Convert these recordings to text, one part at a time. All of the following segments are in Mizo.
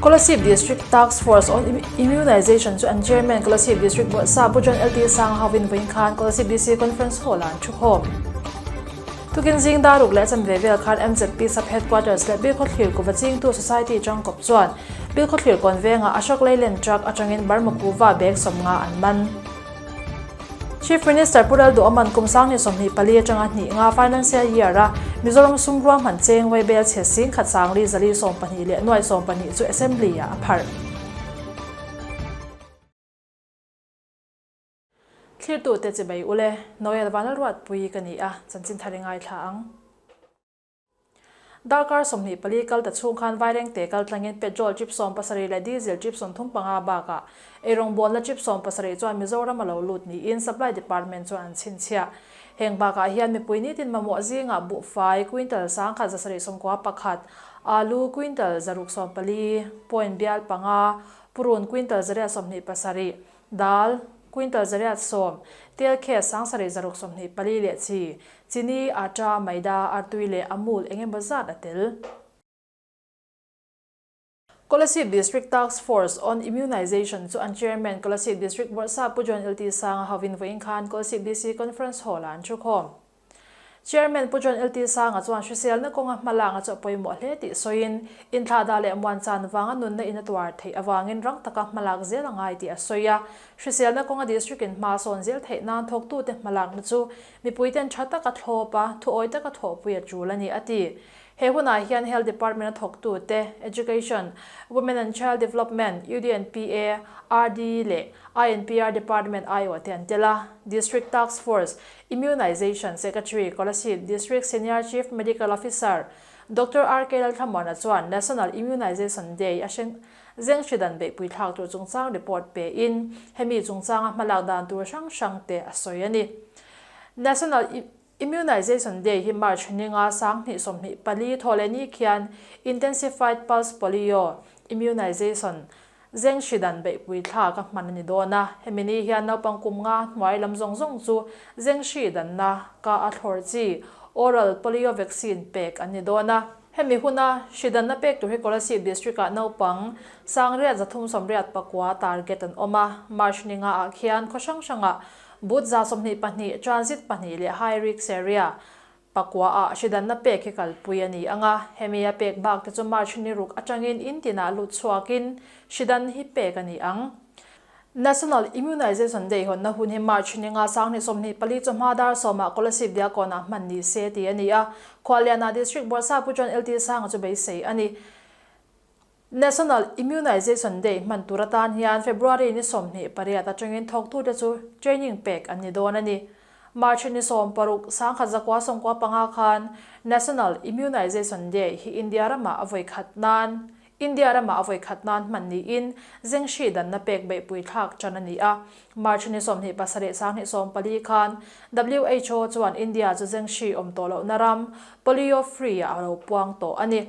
Kolasib District Task Force on Immunization chu an Chairman Kolasib District Bawrhsa Pu John LT Sang hovin vawiin khan Kolasib DC Conference Hall ah an thukhawm. Tukin zing daruk leh chanve vel khan MZP Sub Headquarters leh Bilkhawthlir kuva chingtu Society tangkawp chuan Bilkhawthlir kawn vengah Ashok Leyland Truck atangin Burma kuva bag 50 an man. Chief Minister Pu Lalduhawman kum 2024 atanga hnih nga financial year a Mizoram sum ruahman cheng vaibel chhe sing khat sangli zali 12 leh nuai 12 chu Assembly ah a pharh. Thlirtute chibai ule, Noel Vanlalruatpui ka ni a, chanchin thar i ngaithla ang. Darkar 24 kal ta chhung khan Vairengte kal tlangin petrol trip 70 leh diesel trip 35 bakah eirawngbawlna trip 70 chuan Mizoram a lo lut niin Supply Department chuan an chhinchhiah. Heng bakah hian mipui nitin mamawh zingah buhfai quintal 1791, alu quintal 614 point bial panga, purun quintal 827, Dal, quintal 110, tel khe 7624 leh chi, chini, atta, maida, artui leh amul eng emaw zat a tel. Kolasib District Task Force on Immunization chu an Chairman Kolasib District Bawrhsa Pu John LT Sanga hovin vawiin khan Kolasib DC Conference Hall ah an thukhawm. Chairman Pu John LT Sanga chuan hriselna kawnga hmalanga chu a pawimawh hle tih sawiin, inthlahdah leh muanchan vanga nunna in a tuar theih avangin rang taka hmalak zel a ngai tih a sawi a. Hriselna kawnga District in hma sawn zel theih nan thawktute hmalakna chu mipuiten tha taka thlawp a, thuawi taka thawhpui a tul a ni, a ti. He hunah hian Health Department a thawktute, Education, Women and Child Development, UDNPA, RD leh INPR Department aiawh te an tel a. District Task Force, Immunization, Secretary, Kolasib District Senior Chief Medical Officer, Doctor RK Lalthlamuana chuan National Immunization Day a hreng zeng hri dan beihpui thlak tur chungchang report pein hemi chungchanga hmalak dan tur hrang hrang te a sawi a ni. National Immunization Day hi March ninga 2024 thawhlehni khian Intensified Pulse Polio Immunization zeng hri dan beihpui thlak a hman a ni dawn a. Hemi ni hian naupang kum nga hnuai lam zawng zawng chu zeng hri danna ka a thlawr chi Oral Polio Vaccine pek an ni dawn a. Hemi huna hri danna pek tur hi Kolasib District ah naupang 389 target an awm a. March ninga ah khian khaw hrang hrangah Booth 22, Transit pahnih leh High Risk Area pakua ah hridanna pek hi kalpui a ni ang a, hemi a pek bak te chu March ni ruk atangin in tinah lut chhuakin hridan hi pek a ni ang. National Immunization Day hawnna hun hi March ni nga 2024 chawhma dar 10 ah Kolasib Diakon-ah hman ni se tih a ni a, Khuallianah District Bawrhsa Pu John LT Sanga chu beisei a ni. National Immunization Day hman tur atan hian February ni 28 atangin thawktute chu training pek an ni dawn a ni. March ni 16, 1995 khan National Immunization Day hi India ramah a vawi khat nan India ramah a vawi khat nan hman niin zengshi danna pek beihpui thlak tan a ni a. March ni 27, 2014 khan WHO chuan India chu zengshi awm tawh lohna ram polio free ah a lo puang tawh a ni.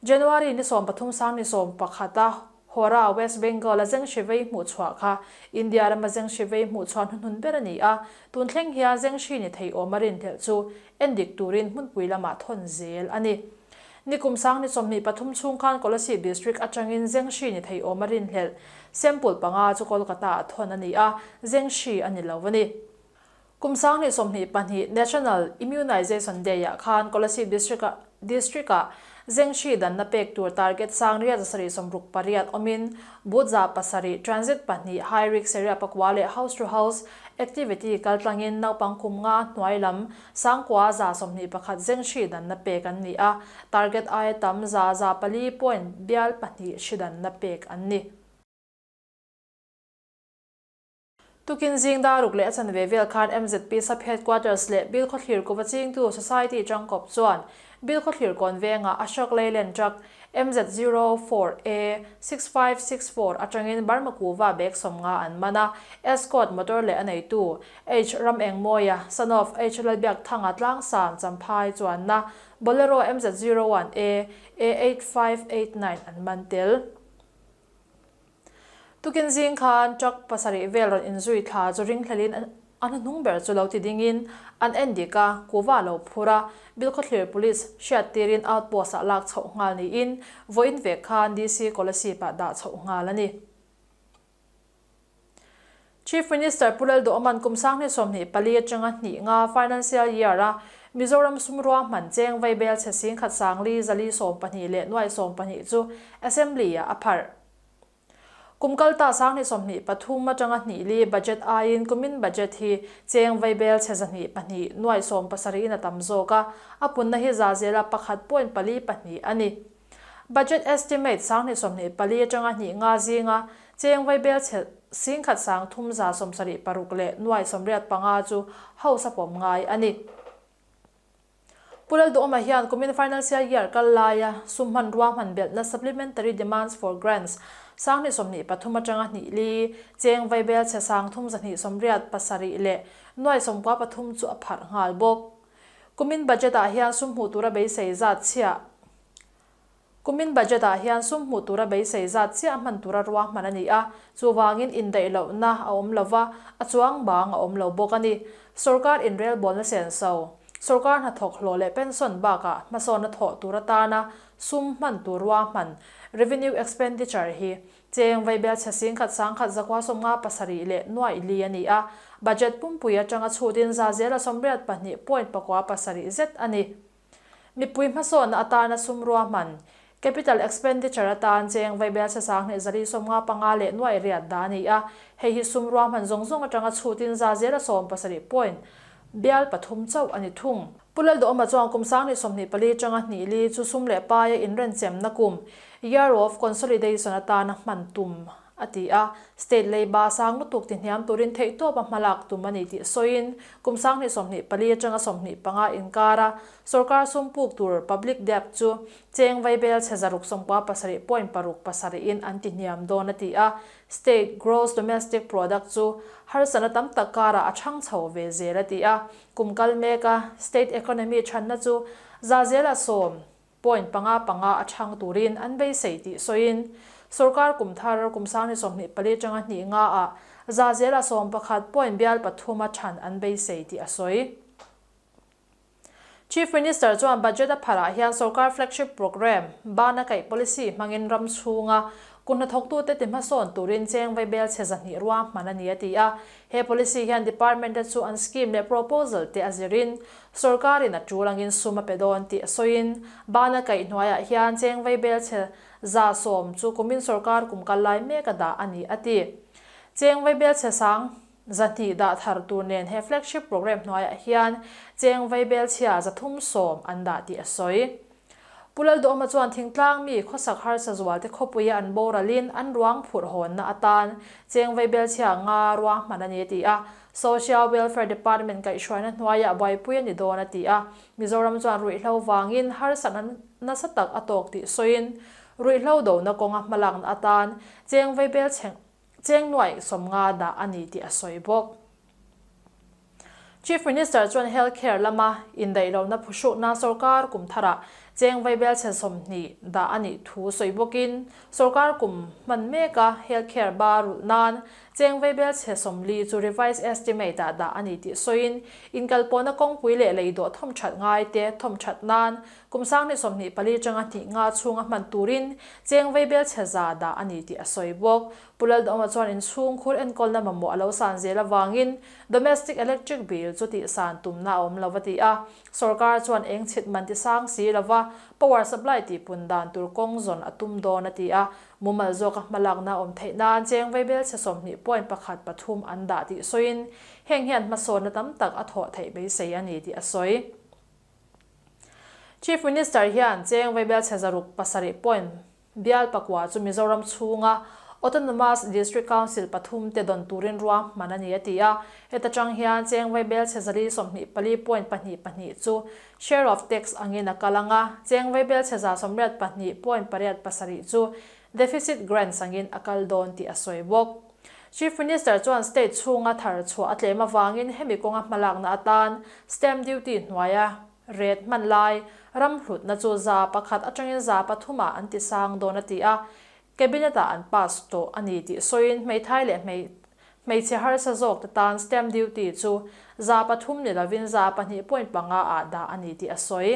January ni 13 2011 a Howrah, West Bengal a zengshi vei hmuh chhuah kha India rama zengshi vei hmuh chhuah hnuhnun ber a ni a, tun thleng hian zengshi ni thei awm a rinhlelh chu endik turin hmunpui lamah thawn zel a ni. Nikum 2023 chhung khan Kolasib District atangin zengshi ni thei awm a rinhlelh sample panga chu Kolkata ah thawn a ni a, zengshi a ni lo a ni. Kum 2022 National Immunization Day ah khan Kolasib District ah District ah zengshi danna pek tur target 768 awmin booth 700, transit pahnih, high risk area pakua leh house to house activity kaltlangin naupang kum nga hnuai lam 9121 zengshi danna pek an ni a, target aia tam 4 point bial pahnih hri danna pek an ni. Tukin zing daruk leh a chanve vel khan MZP Sub Headquarters leh Bilkhawthlir kuva chingtu Society tangkawp chuan Bilkhawthlir kawn vengah Ashok Leyland Truck MZ04A 6564 atangin Burma kuva bag 50 an man a, Escort motor leh a neitu H Ramengmawia, son of H Lalbiakthanga Tlangsam Champhai chuanna Bolero MZ01A A8589 an man tel. Tukin zing khan truck pasarih vel rawn inzui thla chu ringhlelin. A hnuhnung ber chu lo ti dingin an en dik a, kuhva a lo phur a, Bilkhawthlir Police hriattirin outpost ah lak chhoh nghal niin vawiin vek khan DC Kolasib ah dah chhoh nghal a ni. Chief Minister Pu Lalduhawman kum 2024 atanga hnih nga financial year a Mizoram sum ruahman cheng vaibel chhe singkhat sangli zali 12 leh nuai 12 chu Assembly ah a pharh. Kum kalta 2023 atanga hnih li budget aiin kumin budget hi cheng vaibel chhe 202 nuai 70 in a tam zawk a, a punna hi za zela pakhat point pali pahnih a ni. Budget estimate 2024 atanga hnih nga zinga cheng vaibel chhe singkhat 376 leh nuai 85 chu House a pawm ngai a ni. Pu Lalduhawma hian kumin financial year kal laia sum hmanrua hman belhna Supplementary Demands for Grants 2023 atanga hnih li cheng vaibel chhe 3287 leh nuai 93 chu a pharh nghal bawk. Kumin budget ah hian sum hmuh tura beisei zat chhiah Kumin budget ah hian sum hmuh tura beisei zat chiah hman tura ruahman a ni a, chuvangin indaih lohna a awm lo va, a chuang bang a awm lo bawk a ni. Sorkar inrelbawlna senso, sorkar hnathawk hlawh leh pension bakah hmasawnna thawh tur atana sum hman tur ruahman, revenue expenditure, hi cheng vaibel chhe singkhat sangkhat zakua 57 leh nuaih li a ni a, budget pumpui atanga chhutin za zela 82 point pakua pasarih zet a ni. Mipui hmasawnna atana sum ruahman, capital expenditure, atan cheng vaibel chhe 2455 leh nuaih riat dah a ni a, hei hi sum ruahman zawng zawng atanga chhutin za zela 70 point bial pathum chauh a ni thung. Pu Lalduhawma chuan kum 2024 atanga hnih li chu sum leh paia inrenchemna kum, year of consolidation, atana hman tum a ti a, state leiba sang lutuk ti hniam turin theihtawp a hmalak tum a ni tih sawiin kum 2024 atanga 25 inkara sorkar sum puk tur public debt chu cheng vaibel chhe 697 point paruk pasarih in an ti hniam dawn a ti a, state gross domestic product chu harsatna tam tak karah a chhang chho ve zel a ti a, kum kal meka state economy chhanna chu za zela sawm point panga panga a chhang turin an beisei tih sawiin, sorkar kum thar kum 2024 atanga hnih nga ah za zela 11 point bial pathum a chhan an beisei tih a sawi. Chief Minister chuan budget a pharah hian sorkar flagship programme bana kaih policy hmangin ram chhunga Kut hnathawktute ti hmasawn turin cheng vaibel chhe 200 ruahman a ni a ti a. He policy hian department te chu an scheme leh proposal te a zirin sorkarin a tul angin sum a pe dawn tih a sawiin bana kaih hnuaiah hian cheng vaibel chhe 110 chu kumin sorkar kum kal lai mek a dah a ni a ti. Cheng vaibel chhe 200 dah thar tur nen he flagship programme hnuaiah hian cheng vaibel chhia 310 an dah tih a sawi. Pu Lalduhawma chuan thingtlang mi khawsak harsa zualte khawpuia an boralin an ruang phurh hawnna atan cheng vaibel chhia nga ruahman a ni a ti a, Social Welfare Department kaihhruaina hnuaiah buaipui a ni dawn a ti a, Mizoram chuan ruihhlo vangin harsatna nasa tak a tawk tih sawiin ruihhlo dona kawnga hmalakna atan cheng vaibel cheng nuaih 50 dah a ni tih a sawi bawk. Chief Minister chuan Health Care lama indaih lohna phuhrukna sorkar kum tharah cheng vaibel chhe 20 dah a nih thu sawi bawkin sorkar kum hman meka Health Care ba rulh nan cheng vaibel chhe 40 chu revised estimate ah dah a ni tih sawiin inkalpawhna kawngpui leh lei dawh thawmthat ngai te thawmthat nan kum 2024 atanga hnih nga chhunga hman turin cheng vaibel chhe 100 dah a ni tih a sawi bawk. Pu Lalduhawma chuan inchhungkhur enkawlna mamawh a lo san zel avangin domestic electric bill chu tihsan tumna a awm lo a ti a. Sorkar chuan eng chhit man ti sang si lova power supply tihpun dan tur kawng zawn a tum dawn a ti a. Mumal zawka hmalakna a awm theih nan cheng vaibel chhe 20 point pakhat pathum an dah tih sawiin heng hian hmasawnna tam tak a thawh theih beisei a ni tih a sawi. Chief Minister hian cheng vaibel chhe 607 point Bial pakua chu Mizoram chhunga Autonomous District Council pathum te dawn turin ruahman a ni a ti a. Heta tang hian cheng vaibel chhe 424 point pahnih pahnih chu share of tax angin a kal ang a, cheng vaibel chhe 182 point pariat pasarih chu deficit grants angin a kal dawn tih a sawi bawk. Chief Minister chuan state chhunga thar chhuah a tlem avangin hemi kawnga hmalakna atan stamp duty hnuaia Ret hman lai, ram hlutna chu 1% atangin 3% ah an ti sang dawn a ti a, Cabinet ah an pass tawh a ni tih sawiin hmeithai leh hmei Hmeichhe harsa zawk te tan stamp duty chu 3% ni lovin 2.5 ah dah a ni tih a sawi.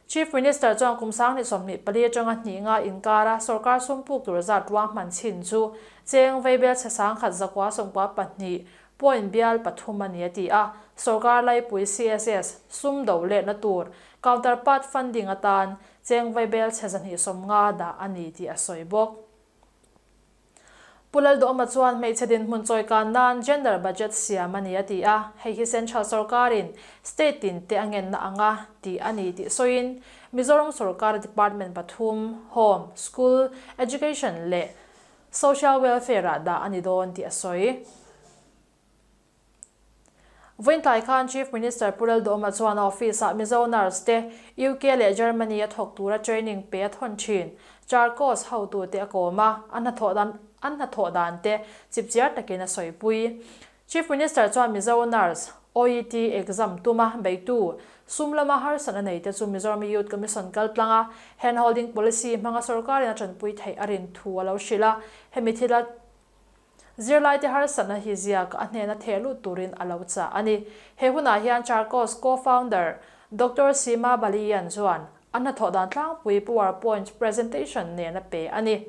Chief Minister chuan kum 2024 atanga hnih nga inkara sorkar sum puk tur zat ruahman chhin chu cheng veibel chhe 1,992 point bial pathum a ni a ti a, sorkar laipui CSS sum do letna tur counterpart funding atan cheng veibel chhe 250 dah a ni tih a sawi bawk. Pu Lalduhawma chuan hmeichhe dinhmun chawikan nan gender budget siam a ni a ti a, hei hi central sorkarin state tin te a ngenna anga tih a ni tih sawiin Mizoram sorkara department pathum, Home, School, Education leh Social Welfare ah dah a ni dawn tih a sawi. Vawiin tlai khan Chief Minister Pu Lalduhawma chuan a office-ah Mizo nurse te UK leh Germany a thawk tura training pe a thawn thin. Charcos hotute a kawm a, a hnathawh dan an hnathawh dan te chipchiar takin a sawipui. Chief Minister chuan Mizo nurse OET exam tuma beitu sum lama harsatna nei te chu Mizoram Youth Commission kaltlanga handholding policy hmanga sorkarin a tanpui theih a rin thu a lo hrilh a, hemi thila Zirlaite harsatna hi ziak a hnena theh lut turin a lo chah a ni. He hunah hian Charcos co-founder Doctor Seema Baliyan chuan a hnathawh dan tlangpui powerpoint presentation nen a pe a ni.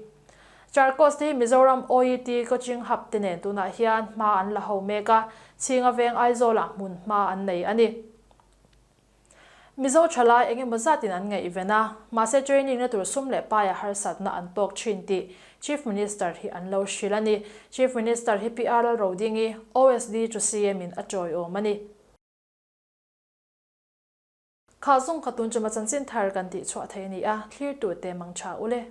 Charcos te hi Mizoram OET coaching hub te nen tunah hian hma an la ho mek a, Chhinga veng Aizawlah hmun hma an nei a ni. Mizo thalai eng emaw zatin an ngaihven a, mahse training na tur sum leh paia harsatna an tawk thin tih Chief Minister hi an lo hrilh a ni. Chief Minister hi PR Lalrodingi, OSD chu CM in a tawiawm a ni. Kha zung kha tun chuma chanchin thar kan tih chhuah thei a ni a, thlirtute mangtha ule.